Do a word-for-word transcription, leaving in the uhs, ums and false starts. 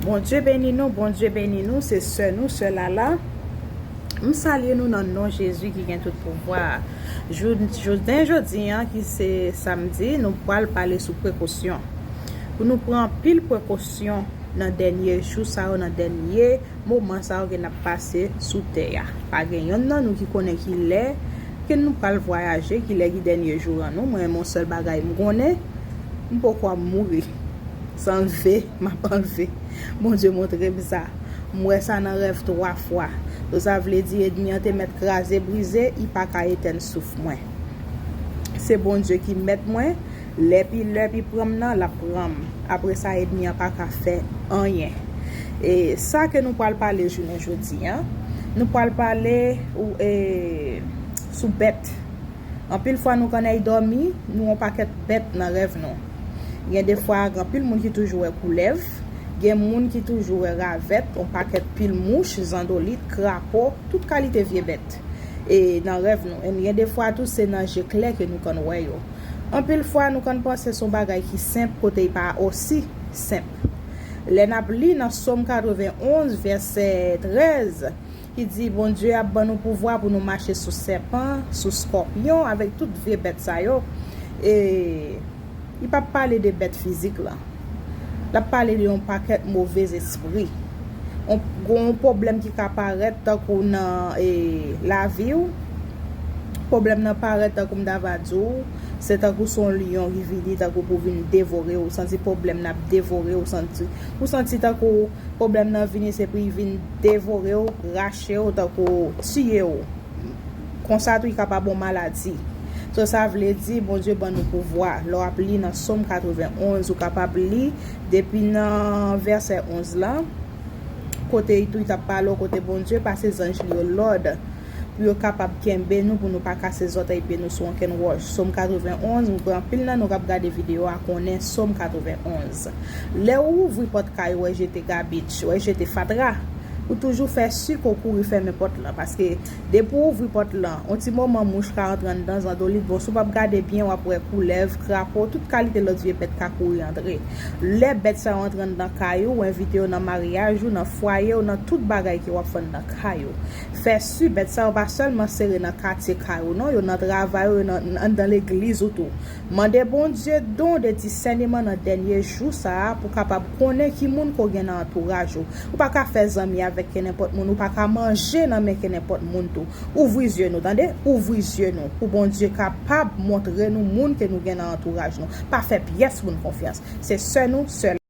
Bondye beni nou, Bondye beni nou, se sè nou, sè Lala. M salye nou nan non Jezi ki gen tout pouvwa a. Jou- jounen jodi an, ki se samdi, nou pral pale sou prekosyon. Pou nou pran anpil prekosyon nan dènye jou sa yo, nan dènye moman sa yo ke n ap pase sou tè a. Pa gen yonn nan nou ki konnen ki lè ke nou pral vwayaje, ki lè ki dènye jou an nou. Mwen, yon sèl bagay m konnen, m poko ap mouri. Sa anlve, m ap anlve. Bondye montre m sa. M wè sa nan rèv twa fwa. So, sa vle di, ènmi an te mèt kraze, brize, li pa ka etèn souf mwen. Se Bondye ki mèt mwen. Lè pi, lè pi pran m nan, l ap pran m. Apre sa, ènmi an pa ka fè anyen. E sa ke nou pral pale jounen jodi an, nou pral pale ou, e, sou bèt. Anpil fwa nou konn al dòmi, nou wè yon pakèt bèt nan rèv nou. Gen de fwa, gen anpil moun ki toujou wè koulèv, gen moun ki toujou wè ravèt, yon pakèt pil mouch, zandolit, krapo, tout kalite vye bèt. E nan rèv nou. E gen de fwa tou, se nan je klè ke nou konn wè yo. Anpil fwa, nou konn panse se yon bagay ki senp, kote li pa osi senp. Lè n ap li nan Sòm katrevenn onz, vèsè trèz, ki di, Bondye ap ban nou pouvwa pou nou mache sou sèpan, sou skòpyon, avèk tout vye bèt sa yo. E li p ap pale de bèt fizik lan. L ap pale de yon pakèt movez espri. On, gon pwoblèm ki ka parèt tankou nan, e, lavi w. Pwoblèm nan parèt tankou m ta va di w, se tankou se yon lyon ki vini tankou pou vin devore w. Ou santi pwoblèm nan ap devore w. Ou santi, ou santi tankou pwoblèm nan vini se pou li vin devore w, rache w, tankou tiye w. Konsa tou, li kapab yon maladi. So, sa vle di, Bondye ban nou pouvwa. Lè w ap li nan Sòm katrevenn onz, ou kapab li depi nan vèsè onz lan, kote li tou, li t ap pale w, kote Bondye pase zanj li yo lòd pou yo kapab kenbe nou, pou nou pa kase zòtèy pye nou sou okenn wòch. Sòm katrevenn onz, m kwè anpil nan nou k ap gade videyo a konnen Sòm katrevenn onz. Lè w ouvri pòt kay ou, w al jete gabich, w al jete fatra, ou toujou fè si ke w kouri fèmen pòt lan, paske depi w ouvri pòt lan, yon ti moman mouch ka antre anndan, zandolit, bon, si w p ap gade byen, w ap wè koulèv, krapo, tout kalite lòt vye bèt ka kouri antre. Lè bèt sa yo antre anndan kay ou, w envite yo nan maryaj ou, nan fwaye w, nan tout bagay ke w ap fè anndan kay ou. Fè si bèt sa yo pa sèlman sere nan katye kay ou, non, yo nan travay ou, yo nan, anndan legliz ou tou. Mande Bondye don de disèneman nan dènye jou sa a pou w kapab konnen ki moun ke w gen nan antouraj ou. Ou pa ka fè zanmi avèk kenenpòt moun, ou pa ka manje nan men kenenpòt moun tou. Ouvri zye nou, tande? Ouvri zye nou pou Bondye kapab montre nou moun ke nou gen nan antouraj nou. Pa fè pyès moun konfyans. Se sè nou, sè